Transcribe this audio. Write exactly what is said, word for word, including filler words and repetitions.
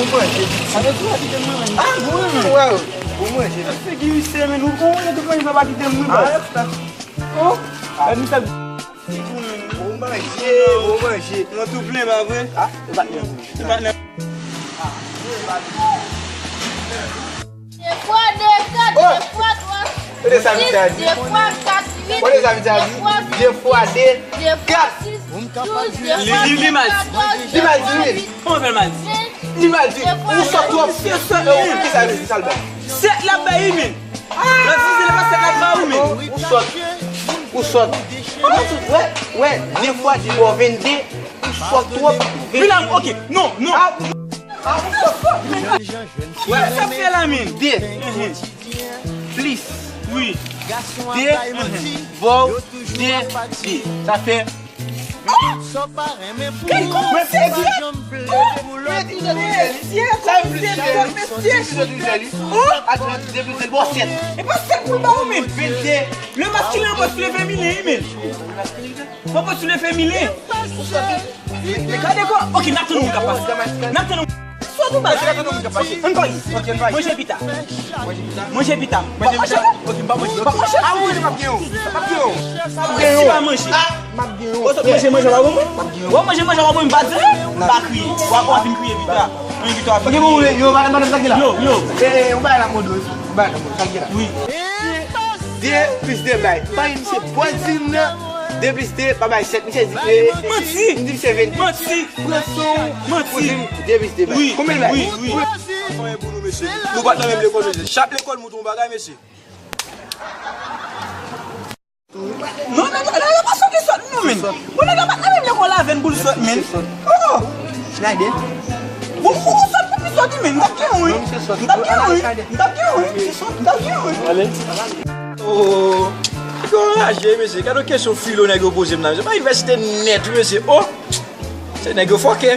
Ou manje. Sa vle di w pa kite m manje. Ah, bon, men. Wè, ou manje. Figi misye, men, ou bon, ou tou manje, pa kite m, wi, baz. Oh, misye. Bon manje, bon manje. Mwen tou plen, pa vre? Ah, e pa t mwen. E pa t mwen. De fwa de, kat, de fwa twa, sis, de fwa kat, uit, de fwa de, de fwa sis, douz, de fwa twa, katòz, ven, ven, ven. Kòman fè l mal di? Li mal di. Ou sòt twòp. Ou ki sa, ki sa l bay? Sèt la bay, men. Nan dize, se pa sèt la bay ou, men. Ou sòt. Ou sòt. Ou sòt. Wè, wè, de fwa di bò vennde. Ou sòt twòp. Vin la, ok. Non, non. Ah, ou sòt twòp. Wè, sa fè la, men. De. Plis. Wi. De. Bò. De. De. Sa fè. Kèl kòmansman! Mesye, mesye, mesye. Atann, depi se bò sèt. E pa sèt pou l ba ou, men. Vennde. Le masculin an pòs leve milen, men. An pòs leve milen. Men gade kò. Ok, n ap tann moun k ap pase. N ap tann. Sòt ou baz. Ann pale. Manje pita. Manje pita. Manje pita. Manje pita. Ok, m pa manje. M pa manje. Ah, ou manje, m ap gen yon. M ap gen yon. M ap gen yon. Si pa manje. M ap gen yon. Ou sot manje, manje w ap ban mwen? M ap gen yon. W ap manje, manje w ap ban mwen, m pa di. M pa kriye. W ap, w ap vin kriye pita. Mwen pita w ap vin kriye. Ok, bon, yo, madanm, madanm, sa ki la? Yo, yo. Eh, eh, yon bagay la, modo. Yon bagay la, modo. Sa ki la? Wi. De plis de bay. Bay misye bwazin nan. De plis de pa bay sèt. Misye di, eh, manti. M di misye vennde. Manti. Pran san w. Manti. Pou di m de plis de bay. Wi. Konbyen l bay? Wi, wi. Sa fè anyen pou nou, mesye. Nou pa t nan menm lekòl, mesye. Chak lekòl montre yon bagay, mesye. Non, nèg la, nèg la pa sot, li sòt non, men. Bon, nèg la pa t nan menm lekòl avè n pou l sòt, men. Oh! Gade. Bon, ou, ou sòt pou li sòt, men. M t ap gen yon, wi. M t ap gen yon, wi. M t ap gen yon, wi. M t ap gen yon, wi. Ale. Oh, ki anraje, mesye. Gade kesyon filo nèg yo poze m la. Se pa ivèsite nèt, wi, mesye. Oh! Se nèg yo fòkè.